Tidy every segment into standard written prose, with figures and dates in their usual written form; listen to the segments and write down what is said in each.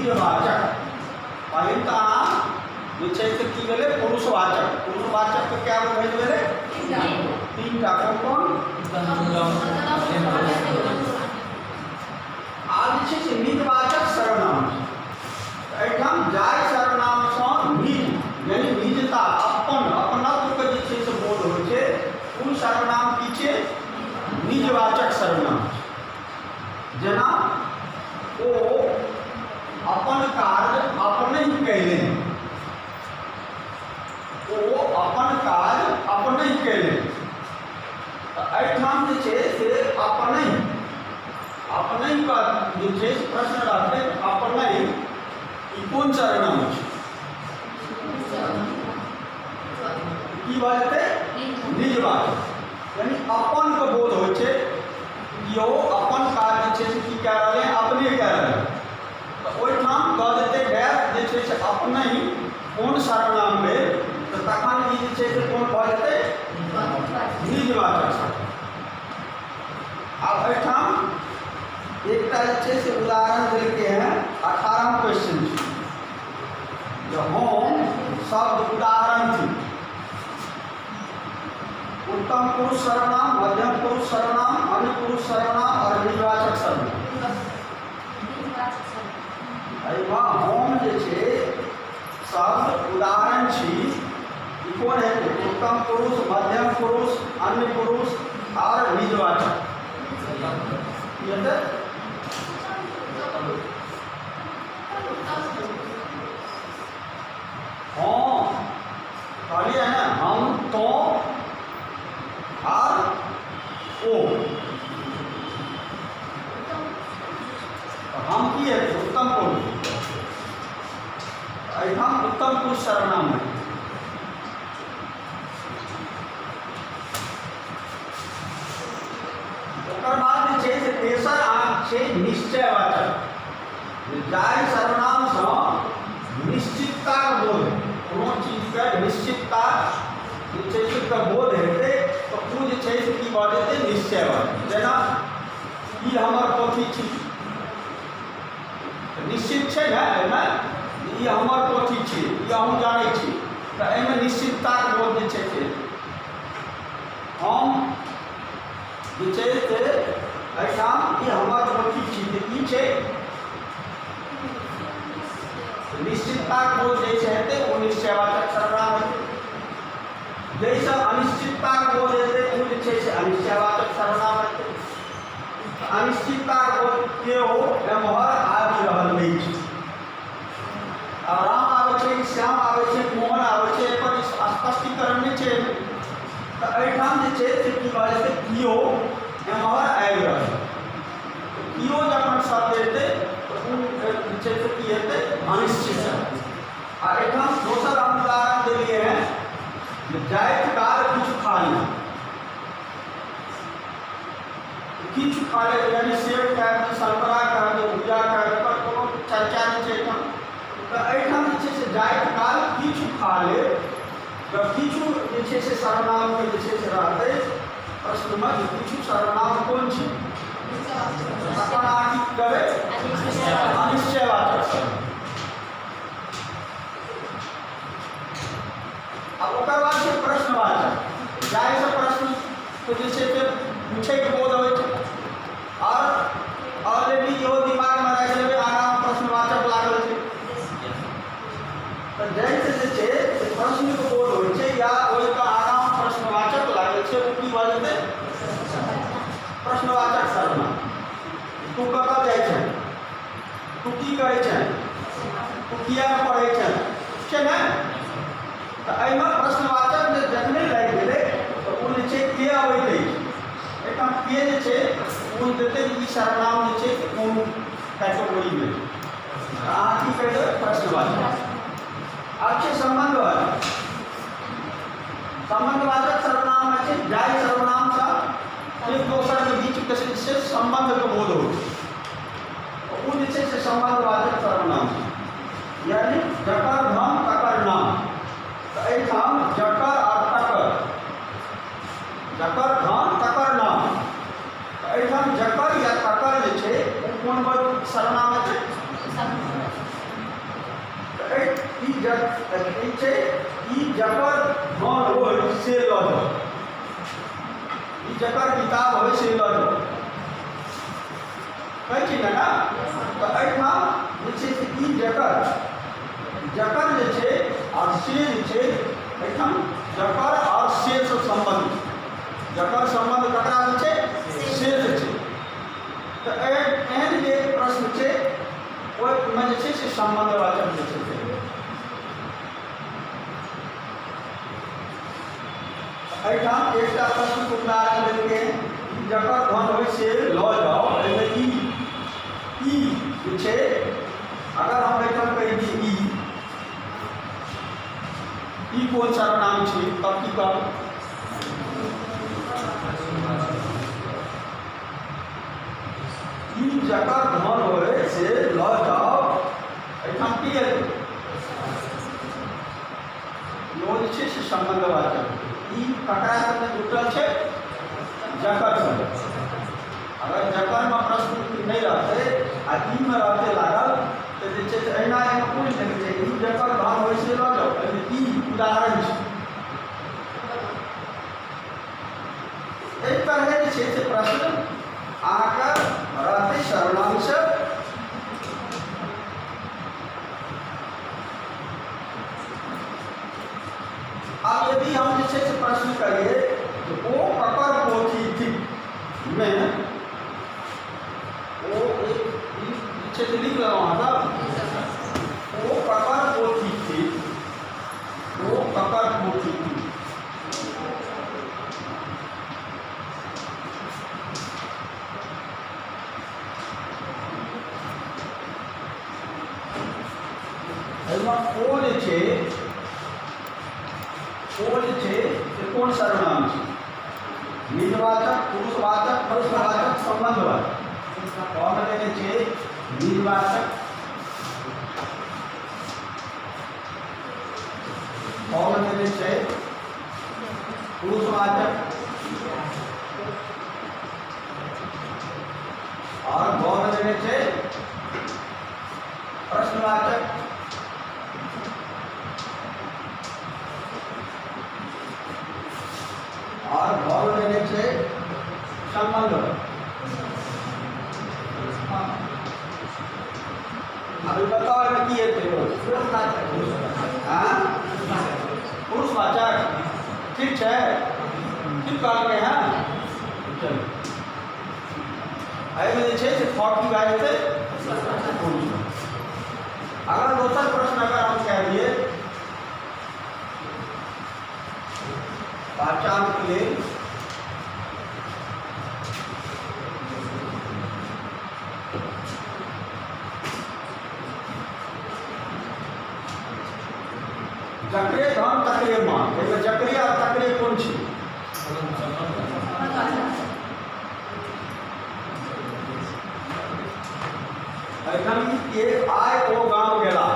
निजवाचक। पहिल तऽ अहाँ जे छै से की भेलै पुरुषवाचक। पुरुषवाचक के कए गो भेद भेलै? तीन टा। कोन कोन? आब जे छै से निजवाचक सर्वनाम छै। एहिठाम जाहि सर्वनामसँ निज यानी निजता, अपन, अपनत्वके जे छै से बोध होइ छै, ओ सर्वनाम की छै? निजवाचक सर्वनाम छै। जेना ओ अपन कार्य अपनहि कयलनि, ओ अपन कार्य अपनहि कयलनि। तऽ एहिठाम जे छै से अपनहि, अपनहि का जे छै से प्रश्न रहतै, अपनहि ई कोन सर्वनाम छै? की भऽ जेतै? निजवाचक। यानी अपन के बोध होइ छै कि ओ अपन काज जे छै से की कए रहलै? अपने कए रहलै। तऽ ओहिठाम दऽ देतै डैश जे छै से अपनहि कोन सर्वनाम भेल? तऽ तखन ई जे छै से कोन भऽ जेतै? निजवाचक सर्वनाम। आब एहिठाम एकटा जे छै से उदाहरण देलकै हैं, 18 क्वेश्चन छै जे हम शब्द उदाहरण थिक। उत्तम पुरुष सर्वनाम, मध्यम पुरुष सर्वनाम, अन्य पुरुष सर्वनाम और निजवाचक सर्वनाम। एहिमे हम जे छै शब्द उदाहरण छी, ई कोन हेतै? उत्तम पुरुष, मध्यम पुरुष, अन्य पुरुष और निजवाचक की हेतै? हाँ, कहलियै ने, हम, तो आर ओ। तऽ हम की हेतै? उत्तम पुरुष। एहिठाम उत्तम पुरुष सर्वनाम है। ओकर बाद जे छै से तेसर आंक छै निश्चयवाचक। जाहि सर्वनामसँ निश्चितताके बोध, कोनो चीजके निश्चितता जे छै से के बोध हेतै, तऽ ओ जे छै से की भऽ जेतै? निश्चयवाचक। जेना ई हमर पोथी छी, निश्चित छै ने एहिमे? ई हमर पोथी छी, ई अहूँ जानै छी। तऽ एहिमे निश्चितताके बोध जे छै से हम जे छै से एहिठाम ई हमर पोथी छी, तऽ ई छै निश्चितताके बोध जे छै हेतै, ओ निश्चयवाचक सर्वनाम हेतै। जाहिसँ अनिश्चितताके बोध हेतै, ओ जे छै से अनिश्चयवाचक सर्वनाम हेतै। अनिश्चितताके बोध, केओ एम्हर आबि रहल अछि। आब राम आबै छै कि श्याम आबै छै, मोहन आबै छै, एकर स्पष्टीकरण नहि छै। तऽ एहिठाम जे छै से की भऽ जेतै? केओ एम्हर आबि रहल। केओ जखन शब्द एतै तऽ ओ जे छै से की हेतै? अनिश्चित। आ एहिठाम दोसर हम उदाहरण देलियै हैं जे जाइत काल किछु खा ली। किछु खा ले यानी सेब खायब कि संतरा खायब कि भुजा खायब, एकर कोनो चर्चा नहि छै एहिठाम। तऽ एहिठाम जे छै से जाइत काल किछु खा ले, तऽ किछु जे छै से सर्वनामके जे छै से रहतै प्रश्नमे जे किछु सर्वनाम कोन छै, तखन अहाँ की करबै? अनिश्चयवाचक शब्द। आ ओकर बाद छै प्रश्नवाचक। जाहिसँ प्रश्न के जे छै से पूछैके बोध होइ छै। आओर ऑलरेडी इहो दिमागमे राखि लेबै, आगाँमे प्रश्नवाचक लागल छै, तऽ जाहिसँ जे छै से प्रश्नके बोध होइ छै या ओहिके आगाँमे प्रश्नवाचक लागल छै, ओ की भऽ जेतै? प्रश्नवाचक सर्वनाम। तू कतऽ जाइ छै? तू की करै छै? तू किया नहि पढ़ै छै? छै ने? तऽ एहिमे प्रश्नवाचक जे जखने लागि गेलै, तऽ ओ जे छै के अबैत अछि। एहिठाम के जे छै ओ देतै ई सर्वनाम जे छै से कोन कैटेगोरीमे। तऽ अहाँ की कहि देबै? प्रश्नवाचक। आब छै सम्बन्धवाचक। सम्बन्धवाचक सर्वनाम छै जाहि सर्वनामसँ एक दोसरके बीच के जे छै सम्बन्धके बोध होइ छै, ओ जे छै से सम्बन्धवाचक सर्वनाम छै। यानी जकर धन तकर नाम। तऽ एहिठाम जकर आओर तकर, जकर धन तकर नाम। तऽ एहिठाम जकर या तकर जे छै ओ कोन सर्वनाम हेतै? ई छै ई जकर धन होय से लऽ जाउ, ई जकर किताब होय से लऽ जाउ, कहै छी ने ना? तऽ एहिठाम जे छै से ई जकर, जकर जे छै आओर से जे छै, एहिठाम जकर आओर से सँ सम्बन्ध छै। जकर सम्बन्ध ककरासँ छै? से सँ छै। तऽ एहन जे प्रश्न छै ओहिमे जे छै से सम्बन्धवाचक जे छै से एहिठाम एकटा प्रश्न उदाहरण देलकै, जकर धन होइ से लऽ जाउ। एहिमे ई ई जे छै, अगर हम एहिठाम कहि दी ई, ई कोन सर्वनाम छै, तब की कहब? ई जकर धन होइ से लऽ जाउ, एहिठाम की हेतै? यो जे छै से सम्बन्धवाचक। ई ककरा संगे जुटल छै? जकर संगे। अगर जकरमे प्रश्न नहि रहतै आ ई मे रहतै लागल, तऽ जे छै से एहिना एहिमे कोन नहि छै। ई जकर धन होइ से लऽ जाउ, एहिमे ई उदाहरण छै। एहि तरहे जे छै से प्रश्न अहाँके रहतै सर्वनामसँ। आब यदि हम जे छै से प्रश्न करियै जे ओ ककर पोथी थिक, मे ओ एक ई जे छै से लिख लेलहुँ अहाँ सब, ओ ककर पोथी थिक, ओ ककर पोथी थिक। एहिमे ओ जे छै, ओ जे छै से कोन सर्वनाम छै? निजवाचक, पुरुषवाचक, प्रश्नवाचक, सम्बन्धवाचक। कमे देने छै निजवाचक, कमे देने छै पुरुषवाचक और ग में देने छै प्रश्नवाचक और घ में देने छै संबंध। अभी बताओ एहिमे की हेतै? हाँ, पुरुषवाचक। ठीक छै, ठीक कहलकै। हँ, चलू, एहिमे जे छै से फ की भए जेतै? पुरुष। अगर दोसर प्रश्न अगर हम कह दिए पहचानके लेल, जकरे धन तकरे मान, एहिमे जकरे आ तकरे कोन छी? एखन के आइ ओ गाम गेला,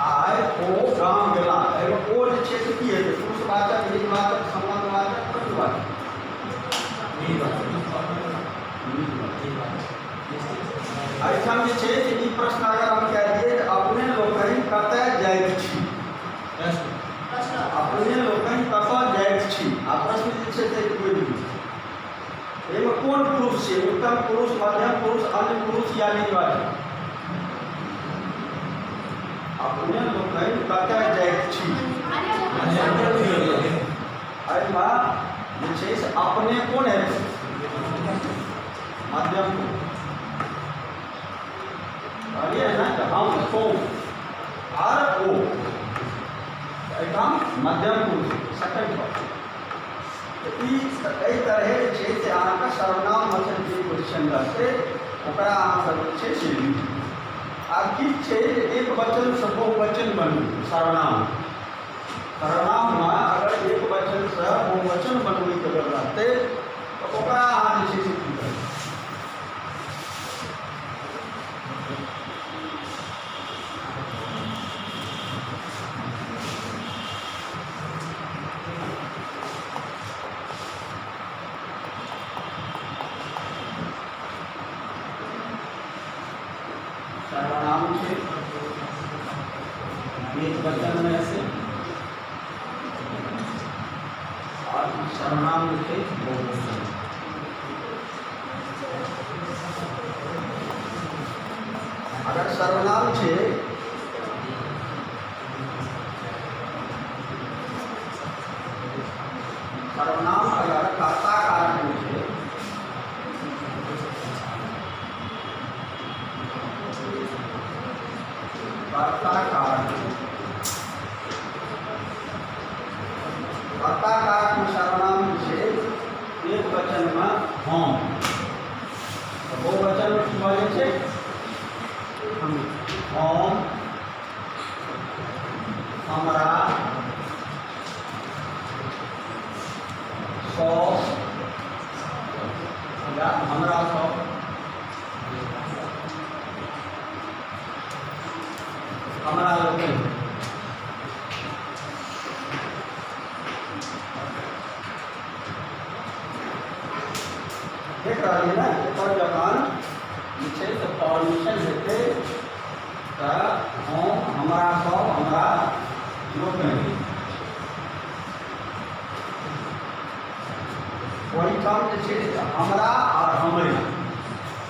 आइ ओ गाम गेला, एहिमे ओ जे छै से की हेतै? पुरुषवाचक, निजवाचक, सम्बन्धवाचक, प्रश्नवाचक? एहिठाम जे छै से ई प्रश्न अगर हम कए दियै जे अपने लोकनि कतय जाइत छी, अपने लोकनि कतय जाइत छी, आ प्रश्न जे छै से कोइ भी, एहिमे कोन पुरुष छै? उत्तम पुरुष, मध्यम पुरुष, अन्य पुरुष या निजवाचक? अपने लोकनि कतय जाइत छी, एहिमे जे छै से अपने कोन हेतै? मध्यम पुरुष। कहलियै ने तऽ हम, तुम आर ओ, एहिठाम मध्यम पुरुष, सेकंड पर। तऽ ई एहि तरहे जे छै से अहाँके सर्वनाममे से जे क्वेश्चन रहतै ओकरा अहाँ सब जे छै से लिखू। आब की छै जे एक वचनसँ बहुवचन बनबै, सर्वनाम, सर्वनाममे अगर एक वचनसँ बहुवचन बनबैके अगर रहतै तऽ ओकरा अहाँ जे छै से की करबै? सर्वनाम छै एक सर्वनाम जे छै बहुवचन। अगर सर्वनाम छै सर्वनाम अगर कर्ता कारक में छै, कर्ता कारक, कर्ता कारक में सर्वनाम जे छै एक वचन में हम, तऽ बहुवचन में की भऽ जाइ छै? हम। हम, हमरा सब या हमरा सब, हमरा लोकनि। देख रहलियै ने, एकर जखन जे छै से परमिशन हेतै तऽ हम, हमरा सब, हमरा लोकनि। ओहिठाम जे छै से हमरा आओर हमरे,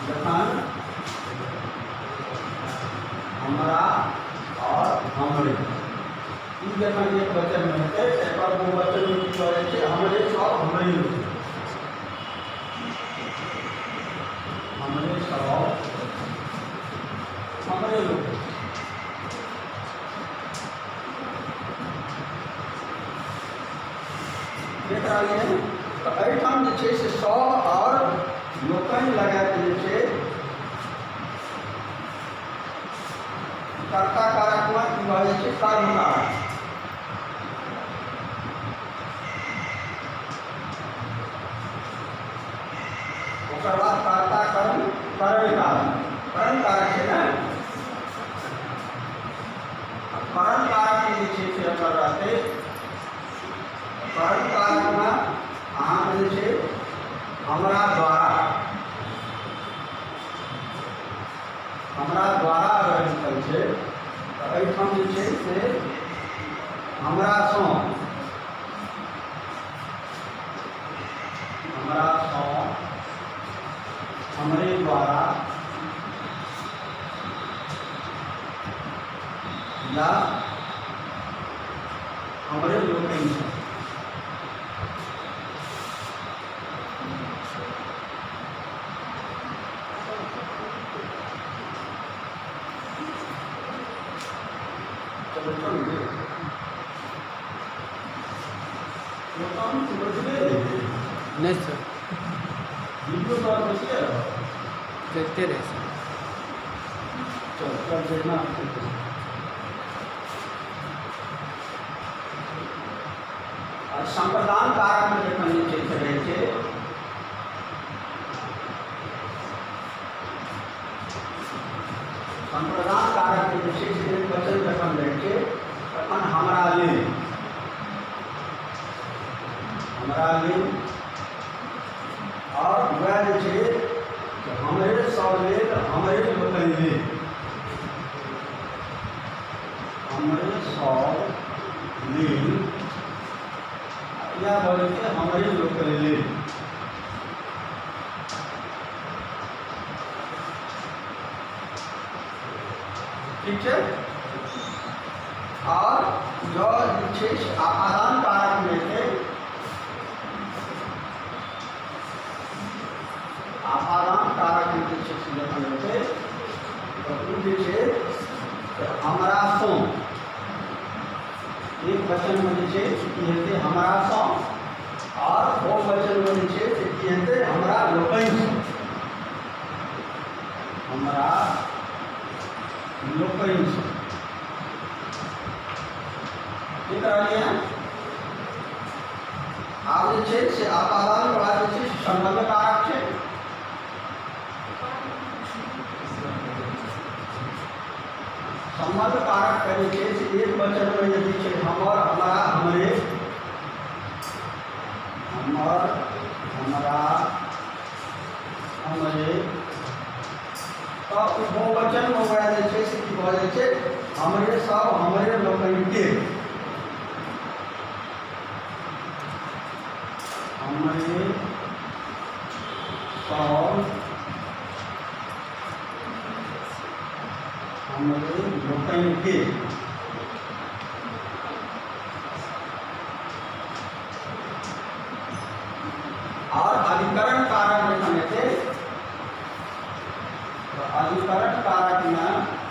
जखन हमरा आओर हमरे ई जखन एक वचनमे हेतै तऽ एकर बहुवचनमे की भऽ जाइ छै? हमरे सब, हमरे लोक, हमरे सब, हमरे लोक। देख रहलियै हन? तऽ एहिठाम जे छै से सब आओर लोकनि लगा कऽ जे छै कर्ता कारकमे की भऽ जाइ छै? कर्म कारक। ओकर बाद कर्ता कर्म करण कारक, करण कारक छै ने। आ करण कारक जे छै से एकर रहतै। करण कारकमे अहाँके जे छै हमरा द्वारा, हमरा द्वारा अगर लिखल छै तऽ एहिठाम जे छै से हमरासँ, हमरासँ, हमरे द्वारा या हमरे लोकनिसँ। चलो चलो, लोकनि बुझले रहियै? नहीं सर। वीडियो कॉल बैसले रहो। देखते रहे सर। चल चल, देखना। आ सम्प्रदान कारकमे जखन जे छै से रहै छै, सम्प्रदान कारकमे जे छै से एक वचन जखन रहै छै तखन हमरा लेल, हमरा लेल आओर वएह जे छै से हमरे सब लेल, हमरे लोकनि लेल, हमरे सब लेल, इएह भऽ जेतै हमरे लोकनि लेल। ठीक छै? आओर जँ जे छै से आपादान कारकमे हेतै, आपादान कारकमे जे छै से जखन हेतै तऽ ओ जे छै से हमरासँ, एक वचनमे जे छै से की हेतै? हमरासँ। आओर बहुवचनमे जे छै से की हेतै? हमरा लोकनिसँ, हमरा लोकनिसँ। ठीक रहलियै हँ? आब जे छै से आपादान बाद जे छै से सम्बन्ध कारक छै। सम्बन्ध कारक के जे छै से एक वचनमे यदि छै हमर, हमरा, हमरे, हमर, हमरा, हमरे, तऽ ओ बहुवचनमे ओकरा जे छै से की भऽ जाइ छै? हमरे सब, हमरे लोकनिके। हमरे सब, हमरे लोकनि के। और अधिकरण कारक जखन हेतै तऽ अधिकरण कारक में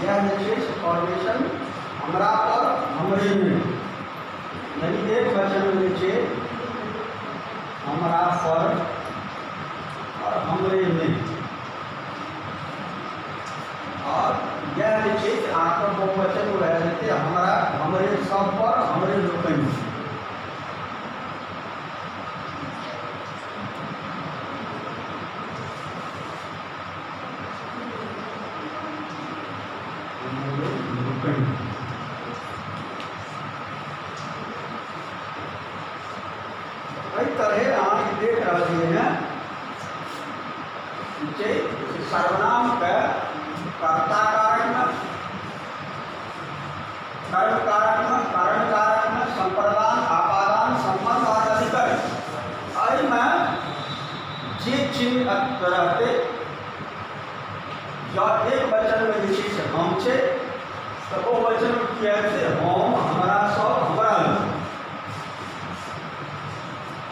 यह जे छै से फॉर्मेशन हमरा पर, हमरे में, यानी एक वचन में जे छै हमरा पर और हमरे में, और यह जे छै से अहाँके बहुवचन भए जेतै हमरा, हमरे सब पर, हमरे लोकनि। हमरे लोकनि। एहि तरहे अहाँ देख रहलियै हँ जे सर्वनामके कर्ता कारकमे, कर्म कारकमे, कारण कारकमे, संप्रदान, आपादान, संबंध और अधिकरण, एहिमे जे चिन्ह रहतै, जँ एक वचनमे जे छै से हम छै तऽ ओ वचनमे की आबि छै? हम, हमरा सब, हमरा लोक।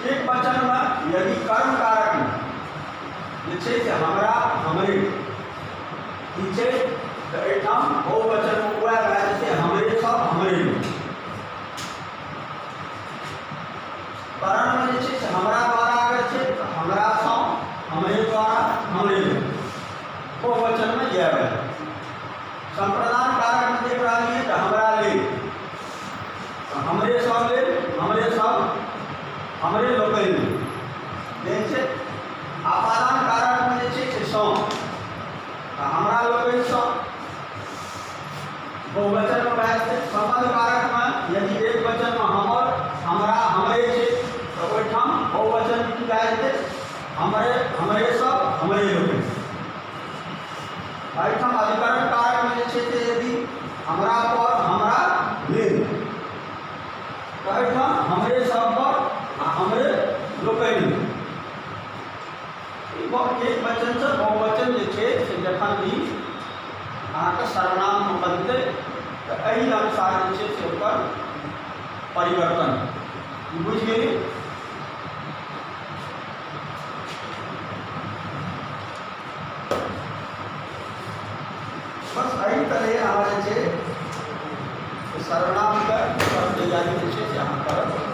एक वचनमे यदि कर्म कारकमे जे छै से हमरा, हमरे की छै, तऽ एहिठाम बहुवचनमे उएह भए जेतै, हमरे सब, हमरे लोक। करणमे जे छै से हमरा द्वारा अगर छै तऽ हमरा सँ, हमरे द्वारा, हमरे लोक, बहुवचनमे इएह भए जेतै। संप्रदान कारकमे देख रहलियै तऽ हमरा लेल, तऽ हमरे सब लेल, हमरे सब, हमरे लोकनि लेल देख छै। आपादान कारकमे जे छै से सँ, तऽ हमरा लोकनिसँ बहुवचनमे भए जेतै। संबंध कारकमे यदि एक वचनमे हमर, हमरा, हमरे छै तऽ ओहिठाम बहुवचन की भए जेतै? हमरे, हमरे सब, हमरे लोकनि। एहिठाम अधिकरण कारकमे जे छै से यदि हमरा पर, हमरा लेल, तऽ एहिठाम हमरे सब पर आ हमरे लोकनि। ई एक वचनसँ बहुवचन जे छै से जखन भी अहाँके सर्वनाममे बनतै तऽ एहि अनुसार जे छै से ओकर परिवर्तन। ई बुझि गेली? बस एहि तरहे अहाँ जे छै से सर्वनामके तैयारी जे छै से अहाँ करब।